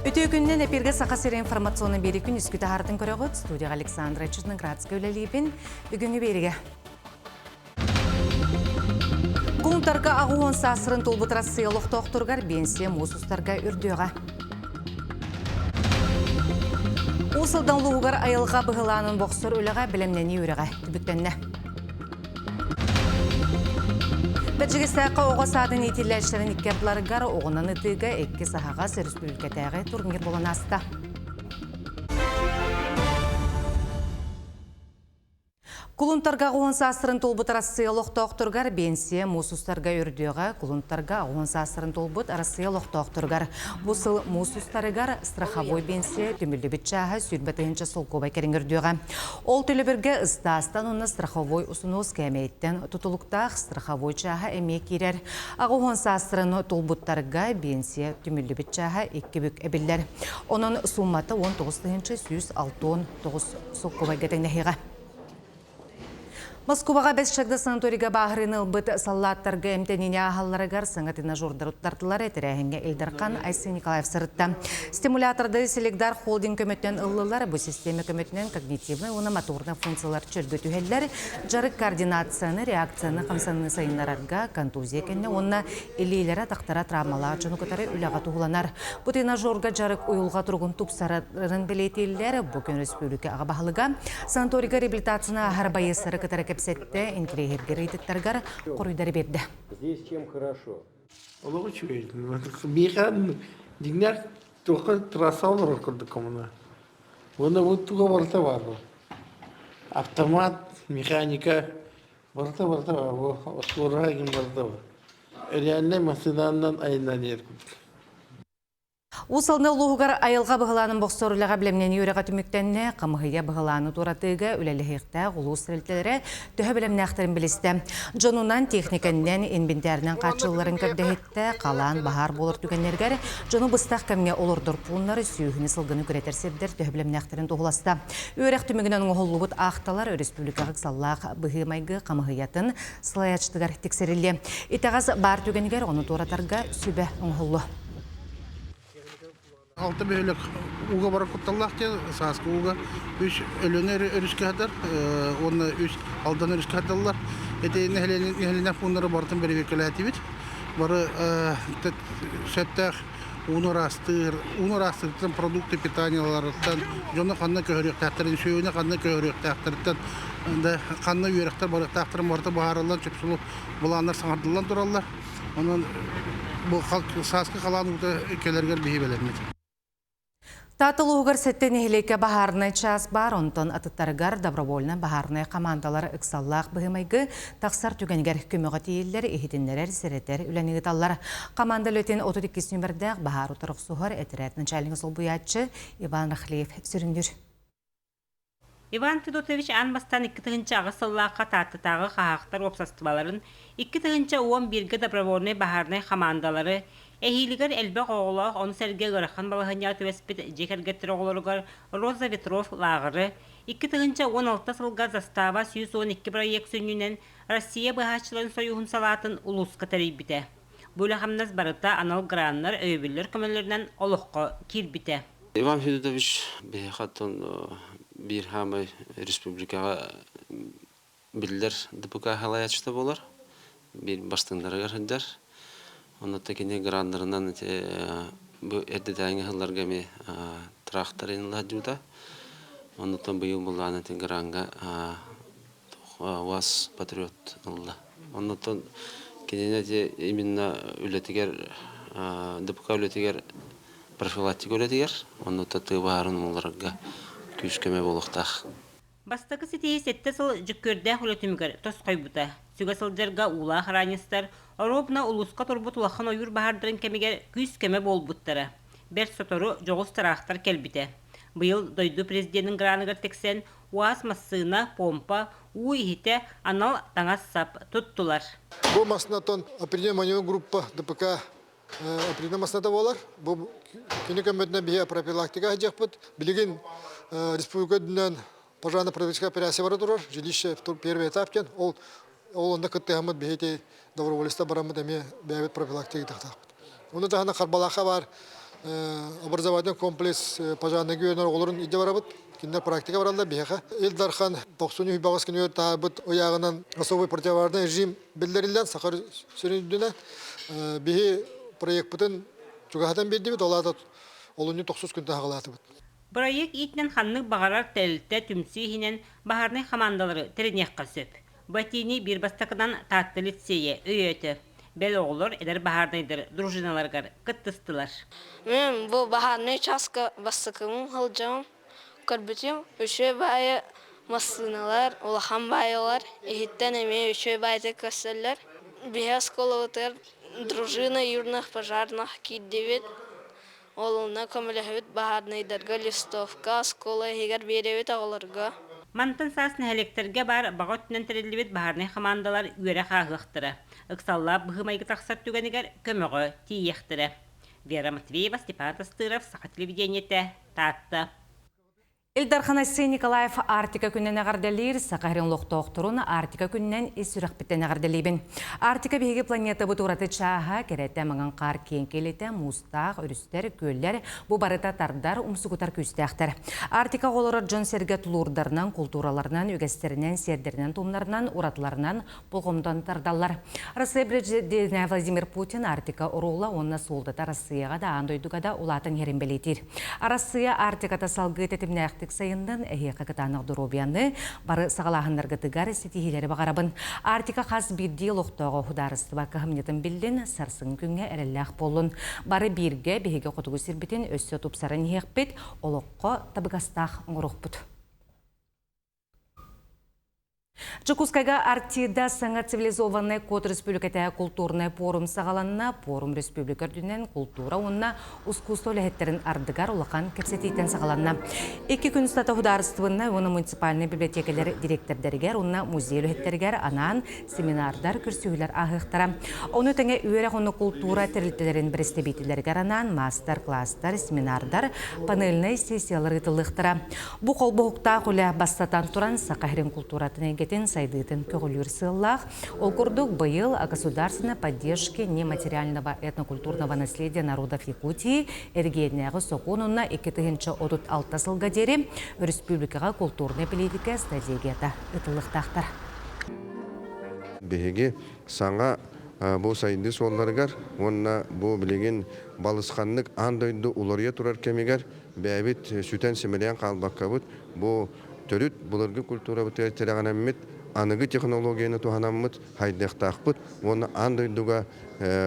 Үтүө күннэн эпиргэ Саха сирэ информационный биэри күн үскү таһаартын көрөҕүт. Студияға Александра Черноградская үлэлиибин. Бүгүҥҥү биэригэ. Кулунтарга аҕуон саасырын тулбут Россия олохтоохторугар биэнсийэ муус устарга үрдүөҕэ. Уус Алдан улууһугар айылҕа быһылаанын бохсор үлэҕэ бэлэмнэнии үрэҕэ түбүктэннэ. Бэрдьигэстээххэ оҕо саадын иитиллээччилэрин икки ардыларыгар оҕунан ытыыга икки саһаҕас өрөспүүбүлүкэтээҕи турнир буолан ааста. Кулунтарга 10 саастарын туолбут Арассыыйа олохтоохторугар биэнсийэ муус устарга үрдүөҕэ Кулунтарга 10 саастарын туолбут Арассыыйа олохтоохторугар бу сыл муус устарыгар страховой биэнсийэ түмүллүбүт чааһа 20 тыһыынча солкуобай кэриҥ үрдүөҕэ. Ол төлөбүргэ ыстаастан уонна страховой усунуос кээмэйиттэн тутулуктаах страховой чааһа эмиэ киирэр. 80 саастарын туолбуттарга биэнсийэ түмүллүбүт чааһа икки бүк эбиллэр. Онон сууммата 19 тыһыынча 169 солкуобайга тэҥнэһиэҕэ. Москубаҕа Бэс Чагда санаторийга бааһырыыны ылбыт саллааттарга эмтэниини ааһалларыгар саҥа тренажердар туттардылар. Тэрээһиҥҥэ Ил Дархан Айсен Николаев сырытта. Стимулятордары Селегдар холдинг көмөтүнэн ыллылар. Бу систиэмэ көмөтүнэн когнитивнай уонна моторнай функциялар чөлгө түһэллэр. Дьарык координацияны, реакцияны хамсаныы сайыннарарга, контузия кэннэ уонна илиилэрэ-атахтара травмалаах дьону кытары үлэҕэ туһуланар. Бу тренажерга дьарык уйулҕа туругун тупсарарын бэлиэтииллэр. Бу күн өрөспүүбүлүкэ аҕа баһылыга санаторийга реабилитацияны ааһар байыастары кытары кэпсэттэ, интэриэһиргэр ыйытыктарыгар хоруйдары биэрдэ. Здесь чем хорошо? Олох үчүгэй. Биһиэхэ дьиҥнээх туохха трасса олорор курдук коммуна. Уонна бу туга барыта баар. Автомат, механика, барыта барыта баар. Бу оскуолаҕа игин барыта бар. Реальнай массыынанан айаннаан иһэр курдук. Уус Алдан улууһугар айылҕа быһылаанын бохсор үлэҕэ бэлэмнэнии үөрэҕэ түмүктэннэ. Хамыһыйа быһылааны туоратыыга үлэлэһиэхтээх улуус тэрилтэлэрэ төһө бэлэмнээхтэрин билистэ. Дьонунан, техникэннэн, инбинтээринэн хааччылларын көрдөһүттэ. Халаан, баһаар буолар түгэннэригэр дьону быстах кэмҥэ олордор пууннары, сүөһүнү, сылгыны күрэтэр сирдэр төһө бэлэмнээхтэрин туоһуласта. Үөрэх түмүгүнэн оҥоһуллубут аахталар өрөспүүбүлүкэҕэ ыксаллаах быһыы-майгы хамыһыйатын салайааччытыгар тиксэриллиэ. Итэҕэс баар түгэнигэр ону туоратарга сүбэ оҥоһуллуо. Алта бөһүөлэк ууга барар кутталлаах диэн сааскы ууга үс Өлүөнэ өрүскэ сытар уонна үс Алдан өрүскэ сыталлар. Ити нэһилиэнньэ пууннары барытын бэрэбиэркэлээтибит. Бары сөптөөх ууну ыраастыыр, ууну ыраастыыртан продукты питаниеларыттан дьону ханна көһөрүөхтээхтэрин, сүөһүнү ханна көһөрүөхтээхтэриттэн да ханна үөрэхтэр барыахтаахтарын барыта быһаарыллан чопчулуу былааннар саҥардыллан тураллар. Онон бу сааскы халаан уута кэлэригэр биһи бэлэммит. Таатта улууһугар сэттэ нэһилиэккэ баһаарынай чаас баар, онтон атыттарыгар добровольно баһаарынай хамаандалар ыксаллаах быһымайгы тахсар түгэнигэр көмөҕө тиийиллэр, иһитиннэрэр, сэрэтэр үлэни ыыталлар. Хамаанда үлэтин 32 нүмердээх баһаар утары охсуһар этэрээт начальнига солбуйааччы Иван Рахлеев сүрүннүүр. Иван Федотович аан бастаан 2008 сыллаахха Тааттатааҕы хаһаахтар уопсастыбаларын, 2011-гэ добровольнай баһаарынай хамаандалары, эһиилигэр элбэх оҕолоох, ону сэргэ ыарахан балаһыанньаҕа түбэспит дьиэ кэргэттэр оҕолоругар Роза Ветров лааҕыры, 2016 сылга Застава 112 бырайыак сүнньүнэн Россия быһааччыларын сойууһун салаатын улууска тэрийбитэ. Бу үлэ-хамнас барыта анал граннар, өйөбүллэр көмөлөрүнэн олоххо киирбитэ. Иван Федотович биһиэхэ оттон биир хаамай республикаҕа биллэр ДПК салайааччыта буолар. Биир бастыҥнарыгар сылдьар. Онно кини граннарынан ити бу эрдэтээҥи сылларга эмиэ трактор ылла Оннуттан быйыл буллаан ити гранга УАЗ Патриот ылла. Оннуттан кинини ити именно үлэтигэр ДПК үлэтигэр профилактика үлэтигэр онно тыа баһаарын умулларарга күүс-көмө буолуохтаах. Бастакы ситиһии сэттэ сыл дьүккүөрдээх үлэ түмүгэр тосхойбута. Сүгэ сылдьарга уулаах ранецтар оруобуна улууска турбут улахан ойуур баһаардарын кэмигэр күүс-көмө буолбуттара. Бэрт сотору дьоҕус тыраахтар кэлбитэ. Быйыл дойду президенин граныгар тиксэн УАЗ массыына, помпа, уу иһитэ, анал таҥас-сап туттулар. Бу массыынаттан определенная маневр группа ДПК определенная массыыната буолар. Бу кини көмөтүнэн биһи профилактика сылдьыахпыт. Билигин республика үрдүнэн пожарно-профилактическая операция бара турар. Жилище первый этап диэн. Ол ол онно кыттыһаммыт биһи доброволецтар бараммыт эмиэ бэйэбит профилактика ыытыахтаахпыт. Ону таһынан Харбалаахха баар Образовательный комплекс пожарный үөрэнэр оҕолорун илдьэ барабыт. Кинилэр практика бараллар биһиэхэ. Ил Дархан 93 күнүгэр таһаарбыт ыйааҕынан особый противоварный режим биллэриллэн Саха сирин үрдүнэн биһи проекпытын чугаһатан биэрдибит, ол аата олунньу тохсус күнтэн саҕалаатыбыт. Бырайыак иитинэн ханнык баҕарар тэрилтэ түмсүү иһинэн баһаарынай хамаандалары тэриниэххэ сөп. Бу этиини биир бастакынан Таатта лицейэ өйөөтө. Бэл оҕолор эдэр баһаарынайдар дружиналарыгар кыттыстылар. Мин бу баһаарынай чааска бастакыбын сылдьабын. Көрбүтүм, үчүгэй баайы массыыналар, улахан баайылар иһиттэн эмиэ үчүгэй баайытык көрсөллөр. Биһи оскуолабытыгар дружина юных пожарных киирдибит. Ол онно көмөлөһөбүт баһаарынайдарга листовка оскуола иһигэр биэрэбит оҕолорго. Мантан саас нэһилиэктэргэ баар баҕа өттүнэн тэриллибит баһаарынай хамаандалар үөрэх ааһыахтара, ыксаллаах быһыы-майгы тахсар түгэнигэр көмөҕө тиийиэхтэрэ. Вера Матвеева, Степан Тастыров, Саха телевидениетэ, Таатта. Ил Дархан Айсен Николаев Арктика күнүнэн эҕэрдэлиир, Саха сирин олохтоохторун Арктика күнүнэн ис сүрэхпиттэн эҕэрдэлиибин. Арктика биһиги планетабыт ураты чааһа, кэрэтэ маҥан хаар киэҥ киэлитэ, муустаах, өрүстэр, күөллэр бу барыта тардар, умсугутар күүстээхтэр. Арктика олорор дьон-сэргэ тулуурдарынан, култуураларынан, үгэстэринэн, сиэрдэринэн-туомнарынан, уратыларынан болҕомтон тардаллар. Россия президенэ Владимир Путин Арктика оруола уонна суолтата Арассыыйаҕа да, аан дойдуга да улаатан иһэрин бэлиэтиир. Арассыыйа Арктиката салгыы тэтимнээхтик сайыннын, эһиэхэ кытаанах доруобуйаны, бары саҕалааһыннаргытыгар ситиһиилэри баҕарабын. Арктика хас биирдии олохтооҕо судаарыстыба кыһамньытын биллин, сарсыҥҥы күҥҥэ эрэллээх буоллун. Бары бииргэ биһиги хотугу сирбитин өссө тупсаран иһиэхпит, олоххо табыгастаах оҥоруохпут. Дьокуускайга Арктида саҥа цивилизованнай код республикатааҕы култуурунай пуорум саҕаланна. Пуорум республика үрдүнэн култуура уонна ускуустуба үлэһиттэрин ардыгар улахан кэпсэтииттэн саҕаланна. Икки күн устата судаарыстыбаннай уонна муниципальнай библиотекалар дириэктэрдэригэр уонна музей үлэһиттэригэр анаан семинардар, көрсүһүүлэр ааһыахтара. Ону тэҥэ үөрэх уонна култуура тэрилтэлэрин бэрэстэбиитэллэригэр анаан маастар-класстар, семинардар, панельнай сессиялар ыытыллыахтара. Бу холбоһуктаах үлэ бастатан туран Саха сирин култууратын эйгэтин сайдыытын көҕүлүүр сыаллаах. Ол курдук быйыл о государственной поддержке нематериального этнокультурного наследия народов Якутии эргиэннээҕи сокуон уонна 2036 сылга диэри өрөспүүбүлүкэҕэ култуурнай политика стратегията ыытыллыахтаахтар. Биһиги саҥа бу сайдыы суолларыгар уонна бу билигин балысханнык аан дойду уларыйа турар кэмигэр бэйэбит сүтэн-симэлийэн хаалбаккабыт бу төрүт былыргы культурабытыгар тирэҕинэммит аныгы технологияны туһанаммыт хайдыахтаахпыт уонна аан дойдуга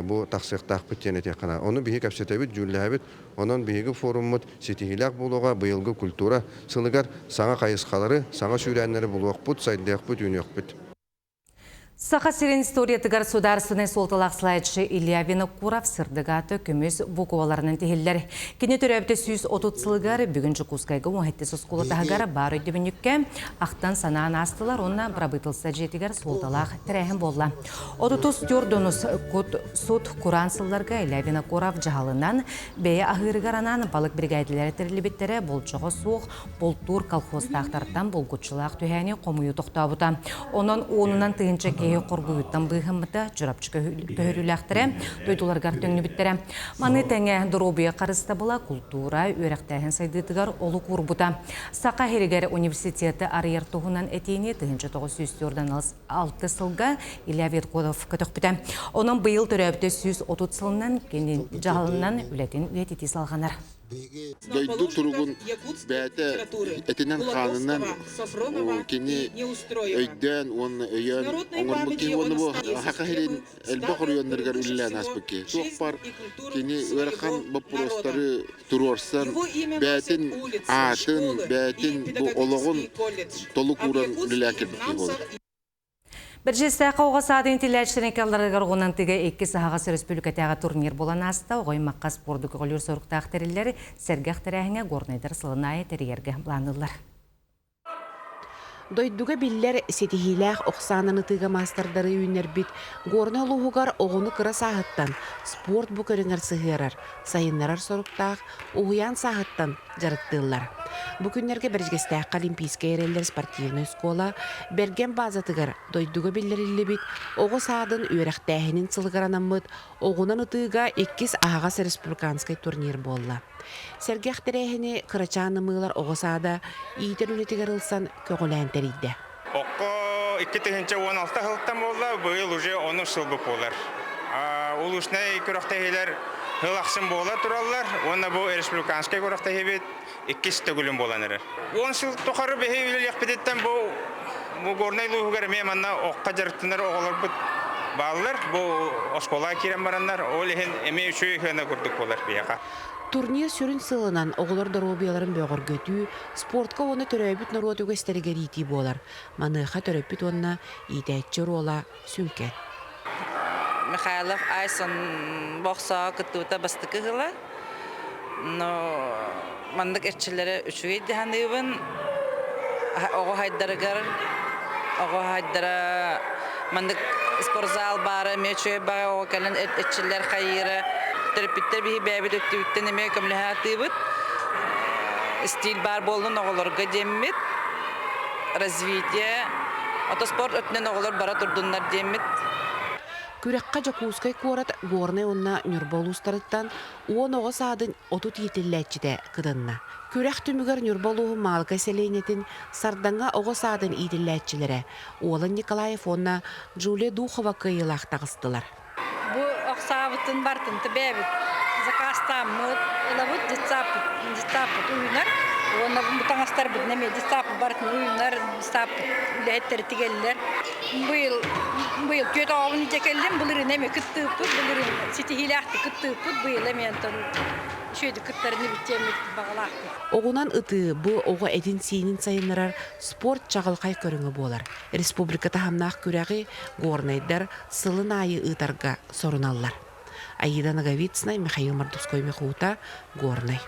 бу тахсыахтаахпыт диэн этиэххэ наада. Ону биһи кэпсэтэбит, дьүүллэһэбит. Онон биһиги форуммут ситиһиилээх буолуоҕа быйылгы культура сылыгар саҥа хайысхалары, саҥа сүүрээннэри булуохпут, сайдыахпыт, үүнүөхпүт. Саха сирин историятыгар судаарыстыбаннай суолталаах слайдшы Илья Винокуров сырдык аата көмүс букваларынан тиһиллэр. Кини төрөөбүтэ 130 сылыгар бүгүн Дьокуускайга уон сэттис оскуола таһыгар баар өйдөбүнньүккэ ахтан-санаан аастылар уонна бырабыыталыстыба дьиэтигэр суолталаах тэрээһин буолла. Отутус Тюрдонус кут сут кураан сылларга Илья Винокуров дьаһалынан бэйэ аһыырыгар анаан балык биригээдэлэрэ тэриллибиттэрэ болдьоҕо суох бултуур колхозтаахтартан булгуччулаах түһээни хомуйуу тохтообута. Онон уонунан тыһыынча киһи хоргуйууттан быыһаммыта, Чурапчы көһөрүүлээхтэрэ дойдуларыгар төннүбүттэрэ. Маны тэҥэ доруобуйа харыстабыла, култуура, үөрэхтээһин сайдыытыгар олук уурбута. Саха сиригэр университеты арыйар туһунан этиини 1946 сылга Илья Веткодов көтөхпүтэ. Онон быйыл төрөөбүтэ 130 сылынан кини дьаһалынан үлэтин үйэтитии салҕанар. Дойду туругун бэйэтэ этинэн-хаанынан кини өйдөөн уонна өйөөн оҥорбут киһи уонна бу Саха сирин элбэх оройуоннарыгар үлэлээн ааспыт киһи. Туох баар кини ыарахан боппуруостары туруорсан, бэйэтин аатын, бэйэтин бу олоҕун толук ууран үлэлээн кэлбит киһи буолар. Бэрдьиэстээххэ оҕо саадын иитиллээччилэрин калларыгар оҕунан тыга иккис аһаҕас өрөспүүбүлүкэтээҕи турнир буолан ааста. Оҕо аймахха спорду көҕүлүүр соруктаах тэриллэр сэргэх тэрээһиҥҥэ горнайдар сылын аайы тэрийэргэ былаанныыллар. Дойдуга биллэр ситиһиилээх ох саанан ытыыга маастардары үүннэрбит Горнай улууһугар оҕону кыра сааһыттан спорт бу көрүҥэр сыһыарар, сайыннарар соруктаах уһуйаан сааһыттан дьарыктыыллар. Бу күннэргэ Бэрдьигэстээххэ Олимпийскай эрэллэр спортивнай оскуола Бэргэн баазатыгар дойдуга биллэриллибит оҕо саадын үөрэхтээһинин сылыгар анаммыт оҕунан ытыыга иккис аһаҕас республиканскай турнир буолла. Сэргэх тэрээһини кырачаан ымыылар оҕо саада иитэр үлэтигэр ылсан көҕүлээн тэрийдэ. Окко 2016 сылтан буолла, быйыл уже онус сылбыт буолар. Улуснай күрэхтэһиилэр сыл ахсын буола тураллар уонна бу республиканскай күрэхтэһиибит иккис төгүлүн буолан эрэр. 10 сыл тухары биһи үлэлиэхпититтэн бу бу Горнай улууһугар эмиэ манна окко дьарыктанар оҕолорбут бааллар. Бу оскуолаҕа киирэн бараннар, ол иһин эмиэ үчүгэй сыана курдук буолар биһиэхэ. Турнир сүрүн сыалынан оҕолор доруобуйаларын бөҕөргөтүү, спортка уонна төрөөбүт норуот үгэстэригэр иитии буолар. Маныаха төрөппүт уонна иитээччи оруола сүҥкэн. Михайлов Айсон бохсоо кыттыбыта бастакы ыла. Но маннык эрчиллэрэ үчүгэй дии саныыбын. Оҕо хайдарыгар, оҕо хайдара маннык спортзал баара эмиэ үчүгэй баҕа оҕо кэлэн эрчиллэр хайыыра. Төрөппүттэр биһи бэйэбит өттүбүттэн эмиэ көмөлөһө атыыбыт. Стиль баар буоллун оҕолорго диэммит. Развитие. Ото спорт өттүнэн оҕолор бара турдуннар диэммит. Күрэххэ Дьокуускай куорат Горнай уонна Ньурба улуустарыттан 10 оҕо саадын 30 иитиллээччитэ кытынна. Күрэх түмүгэр Ньурба улууһун Маалыкай сэлиэнньэтин Сардаҥа оҕо саадын иитиллээччилэрэ Уолан Николаев уонна Джулия Духова кыайыылаах таҕыстылар. Бу охсаабытын бартын бэйэбит заказтааммыт ылабыт детсаппыт детсаппыт уйунар уонна бу таҥастарбытын эмиэ детсаппыт барытын уйунар детсаппыт үлэһиттэрэ тигэллэр быйыл быйыл түөрт оҕобун илдьэ кэллим былырыын эмиэ кыттыыппыт былырыын ситиһиилээхтик кыттыыппыт быйыл эмиэ онтон үчүгэйдик кыттарын эбит баҕалаахпыт. Оҕунан ытыы бу оҕо этин-сиинин сайыннарар спорт чаҕылхай көрүҥэ буолар. Республика таһымнаах күрэҕи горнайдар сылын аайы ыытарга соруналлар. Аида Ноговицына, Михаил Мордовской-Михута, Горнай.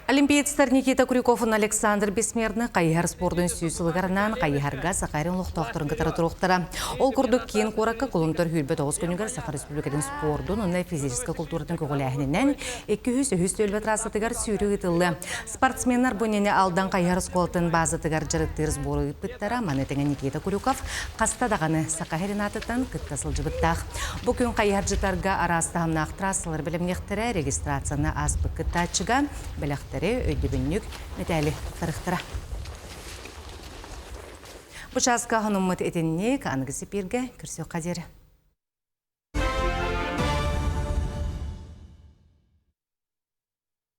Олимпиецтар Никита Крюков уонна Александр Бессмертный хайыһар спордун сүүс сылыгарынан хайыһарга Сахарин олохтоохторун кытары туруохтара. Ол курдук киин куоракка кулунтар 29 күнүгэр Саха Республикатын спордун уонна физическэй култууратын көҕүлээһининэн 203 түөлбэ трассатыгар сүүрүү ыытыллыа. Спортсменнар бу иннинэ Алдан хайыһар оскуолатын баазатыгар дьарыктыыр сбору ыыппыттара. Маны тэҥэ Никита Крюков хаста даҕаны Саха Сирин кытта сылдьыбыттаах. Бу күн хайыһардьытарга араас таһымнаах трассалар бэлэмниэхтэрэ, регистрацияны ааспыт кыттааччыга бэлэхтэри, өйдөбүнньүк мэтээли туттарыахтара. Бу чааска хонуммут итинник аныгы сипииргэ көрсүөххэ диэри.